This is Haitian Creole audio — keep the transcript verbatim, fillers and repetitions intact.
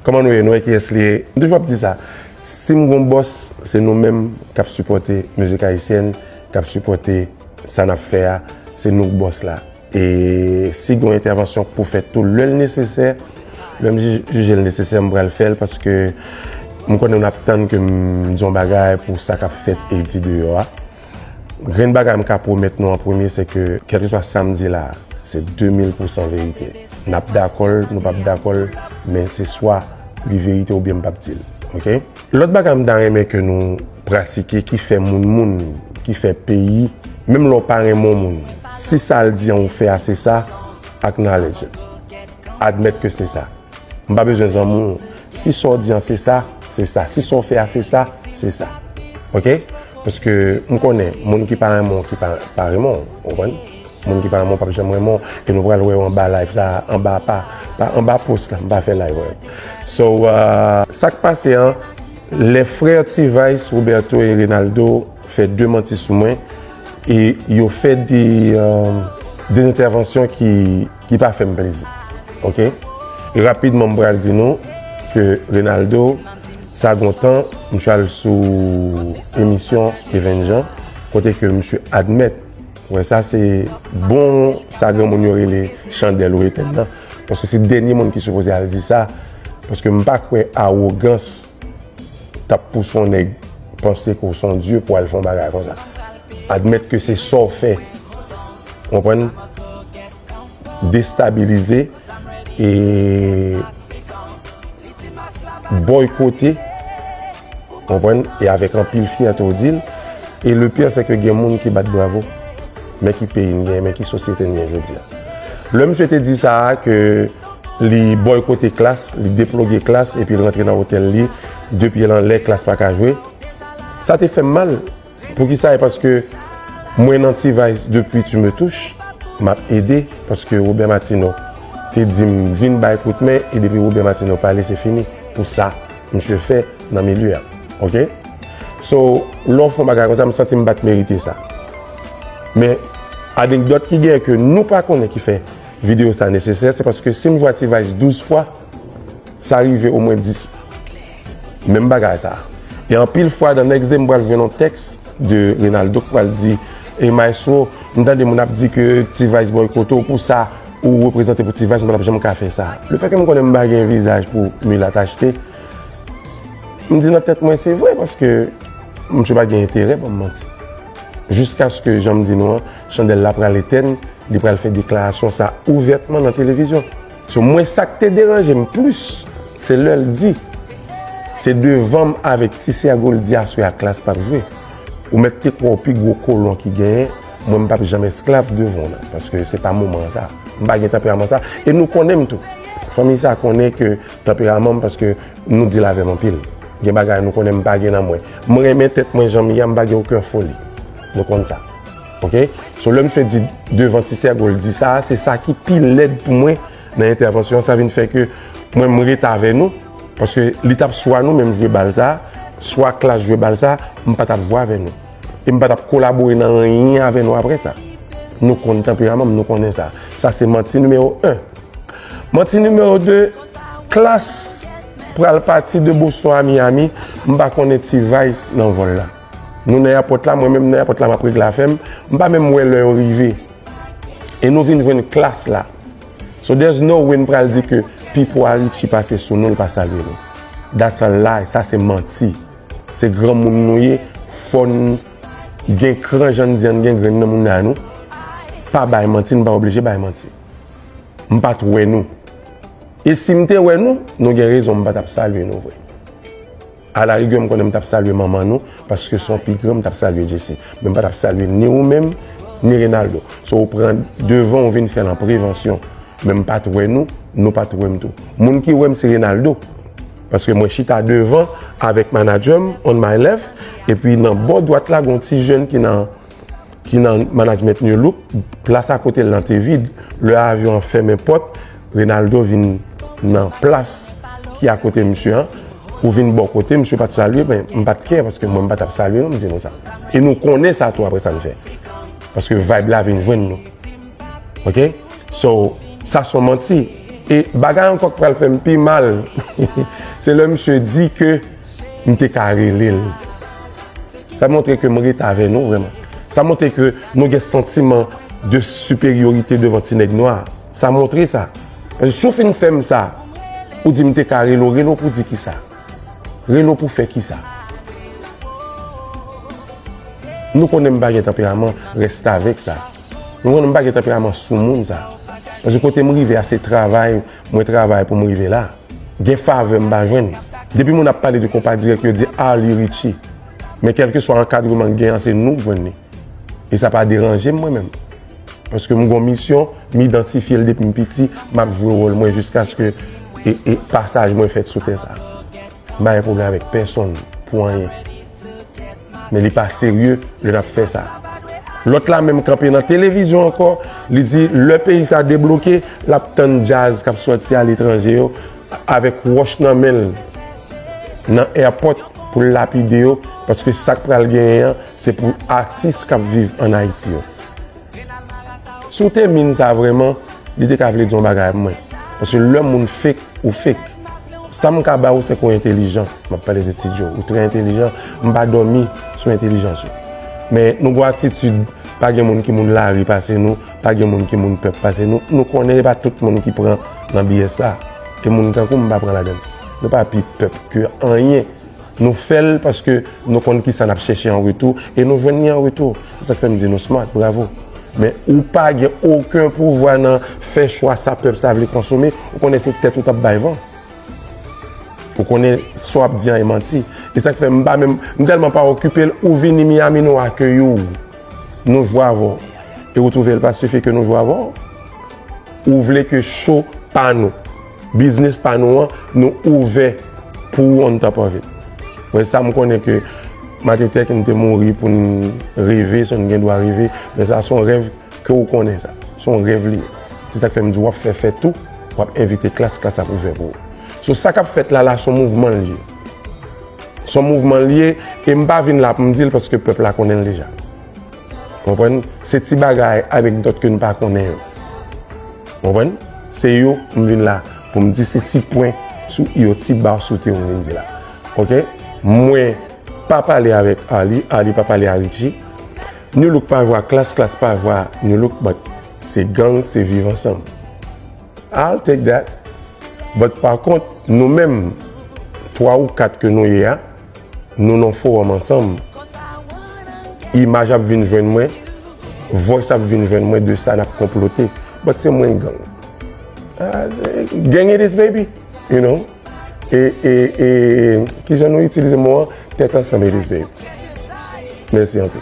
Kòman nou ye? Nou wè kiyès li ye? M toujou ap di sa. Si m gon bòs, se nou menm k ap sipòte mizik ayisyèn, k ap sipòte sa n ap fè a. Se nou k bòs la. E si gon entèvansyon k pou fèt tou, lè l nesesè, lè m jij- jije l nesesè, m pral fè l paske m konnen n ap tann ke m di yon bagay pou sa k ap fèt e di deyò a. Grenn bagay m ka pwomèt nou an premye, se ke kèlkeswa sa m di la, se de mil pousan verite. N ap dakò l, nou p ap dakò l, men se swa li verite oubyen m p ap di l. Oke? Lòt bagay m ta renmen ke nou pratike ki fè moun moun, ki fè peyi, menm lè w pa renmen yon moun, si sa l di an ou fè a se sa, acknowledge it. Admèt ke se sa. M pa bezwen zanmi w. Si sa w di an se sa, se sa. Si sa w fè a se sa, se sa. Oke? Paske m konnen moun ki pa renmen w, ki pa, pa renmen w. Ou konprann? Moun ki pa renmen w p ap janm renmen w. E nou pral wè yo anba live sa, anba pa, pa anba post la, m pa fè live wè. So, uh, sa k pase an, lè frè T-Vice, Roberto e Renaldo fè de manti sou mwen, e yo fè de, uh, de entèvansyon ki, ki pa fè m plezi. Oke? E rapidman, m pral di nou ke Renaldo, sa gon tan, m chal sou emisyon Even Jean, kote ke misye admèt, wè, sa se bon, sa granmoun yo rele chandèl ou etèn nan. Paske se dènye moun ki sipoze al di sa, paske m pa kwè awogans t ap pouse yon nèg panse ke w se yon dye pou al fè yon bagay konsa. Admèt ke se sa w fè. Konprann? Destabilize e bòykote. Konprann? E avèk anpil fyète w di l. E le pire, se ke gen moun ki bat bravo. Men ki peyi n gen, men ki sosyete n gen jodi a. Lè misye te di sa a, ke li bòykote Klass, li deploge Klass, epi l rantre nan otèl li, de pye l anlè, Klass pa ka jwe. Sa te fè m mal. Poukisa? E paske mwen nan T-Vice depi Tu me touches, m ap ede, paske Robert Martineau te di m vin bay kout men, e depi Robert Martineau pale, se fini. Pou sa misye fè nan milye a. Oke? So, lè w fè yon bagay konsa, m santi m pa t merite sa. Men, anekdòt ki genyen ke nou pa konnen ki fè videyo sa nesesè, se paske si m jwe a T-Vice douz fwa, sa rive omwen dis. Menm bagay sa. E anpil fwa, dan next day, m pral jwenn yon tèks de Renaldo k pral di, e Maestro, m tande moun ap di ke T-Vice bòykote w pou sa, ou reprezante pou T-Vice, m pa t ap janm ka fè sa. Lefètke m konnen m pa gen vizaj pou milat achte, m di nan tèt mwen, se vre, paske misye pa gen enterè ban m manti. Jiskaske, jan m di nou an, chandèl la pral etèn, li pral fè deklarasyon sa ouvètman nan televizyon. So, mwen, sa k te deranje m plis, se lè l di, se devan m avèk Ti Sègo l di aswè a Klass p ap jwe. Ou mèt te kwè w pi gwo kolon ki genyen, mwen, m p ap janm esklav devan w nan, paske se pa moman sa. M pa gen tanperaman sa. E nou konnen m tou. Fanmi sa konnen ke tanperaman m, paske nou deal avè m anpil. Gen bagay nou konnen m pa gen nan mwen. M renmen tèt mwen jan m ye a, m pa gen okenn foli. Nou konn sa. Oke? So, lè misye di devan Ti Sègo l di sa, se sa ki pi lèd pou mwen nan entèvansyon an. Sa vin fè ke mwen, m ret avè nou, paske li t ap swa nou menm jwe bal sa, swa Klass jwe bal sa, m pa t ap jwe avè nou. E m pa t ap kolabore nan anyen avè nou apre sa. Nou konn tanperaman m, nou konnen sa. Sa se manti nimewo en. Manti nimewo de, Klass pral pati de Boston a Miami, m pa konnen T-Vice nan vòl la. Nou nan èpòt la, mwen menm nan èpòt la, m ap regle afè m, m pa menm wè lè yo rive. E nou vin jwenn Klass la. So there's no way n pral di ke Pipo a Richie pase sou nou, l pa salye nou. That's a lie, sa se manti. Se granmoun nou ye, fò n gen kran jan n di an gen grenn nan moun nan nou. Pa bay manti, n pa oblije bay manti. M pa t wè nou. E si m te wè nou, nou gen rezon, m pa t ap salye nou vre. Alarigè, m konnen m t ap salye manman nou, paske se yon pi gran, m t ap salye Jesse. Men m pa t ap salye ni ou menm, ni Renaldo. So, ou pran devan, ou vin fè l an prevansyon. Men m pa t wè nou, nou pa t wè m tou. Moun ki wè m, se Renaldo. Paske mwen chita devan avèk manadjè m, on my left, epi nan bò dwat la, gen yon ti jèn ki nan ki nan management New Look, plas akote l lan te vid. Lè avyon an fèmen pòt, Renaldo vin nan plas ki akote misye an. Ou vin bò kote, misye pa t salye, men m pa t kè, paske mwen m pa t ap salye non, m di nou sa. E nou konnen sa tou apre sa n fè. Paske vibe la vin jwenn nou. Oke? So, sa se yon manti. E bagay ankò k pral fè m pi mal, se lè misye di ke m te ka rele l. Sa montre ke m ret avè nou vrèman. Sa montre ke nou gen santiman de siperyorite devan ti nèg nwa. Sa montre sa. Paske si w fin fè m sa, ou di m te ka rele w, rele w pou di kisa? Rele w pou fè kisa? Nou konnen m pa gen tanperaman restavèk sa. Nou konnen m pa gen tanperaman soumoun sa. Paske kote m rive a, se travay, mwen travay pou m rive la. Gen favè m pa jwenn. Depi moun ap pale de konpa dirèk, yo di Arly Richie. Men kèlkeswa ankadreman k gen an, se nou k jwenn li. E sa pa deranje m mwen menm. Paske m gon misyon, m idantifye l depi m piti, m ap jwe wòl mwen jiskaske e, e pasaj mwen fèt sou tè sa. M pa gen pwoblèm avèk pèsonn pou anyen. Men li pa serye lè n ap fè sa. Lòt la menm kanpe nan televizyon ankò, li di lè peyi sa debloke, l ap tann djaz k ap sòti aletranje yo avèk wòch nan men l nan airport pou l lapide yo, paske sa k pral genyen an, se pou atis k ap viv ann Ayiti yo. Si w te min sa vrèman, li te ka vle di yon bagay pou mwen. Paske lè moun fake, ou fake. Sa m ka ba ou, se ke w entelijan. M ap pale de Ti Djo. Ou trè entelijan. M pa dòmi sou entelijans ou. Men nou gon atitid, pa gen moun ki moun lari pase nou, pa gen moun ki moun pèp pase nou. Nou konnen e pa tout moun ki pran nan B S sa. E moun tankou m pa pran ladan l. Nou pa pi pèp ke anyen. Nou fè l paske nou konn kisa n ap chèche an retou e nou jwenn li an retou. Se sa k fè m di nou smart, bravo. Men ou pa gen okenn pouvwa nan fè chwa sa pèp sa vle konsome, ou konnen se tèt ou t ap bay van. Ou konnen sa w ap di an e manti. E sa k fè m pa menm, m tèlman pa okipe l, ou vini Miami, nou akeyi w. Nou jwe avè w. E ou twouve l pa sifi ke nou jwe avè w? Ou vle ke show pa nou, biznis pa nou an, nou ouvè pou ou on top of it. Mwen sa m konnen ke Martin Luther King te mouri pou n reve, so n gen dwa reve, men sa se yon rèv ke ou konnen sa. Se yon rèv li ye. Se sa k fè m di w ap fè fèt ou, w ap envite klas, klas ap ouvè pou ou. So sa k ap fèt la la, se yon mouvman l ye. Se yon mouvman l ye, e m pa vin la pou m di l paske pèp la konnen l deja. Konprann? Se ti bagay anekdòt ke n pa konnen yo. Konprann? Se yo m vin la pou m di, se ti pwen sou i yo, ti ba sou te yo m vin di la. Oke? Mwen pa pale avèk Arly, Arly pa pale a Richie. Nu Look pa jwe a Klass, Klass pa jwe a Nu Look, but se gang, se viv ansanm. I'll take that. But pa kont, nou menm, twa ou kat ke nou ye a, nou nan fowòm ansanm. Imaj ap vin jwenn mwen, voice ap vin jwenn mwen de sa n ap konplote. But se mwen gang. Ah, gang it is, baby. You know? E, e, e, kijan nou itilize mo an? Tèt ansanm it is, baby. Mèsi anpil.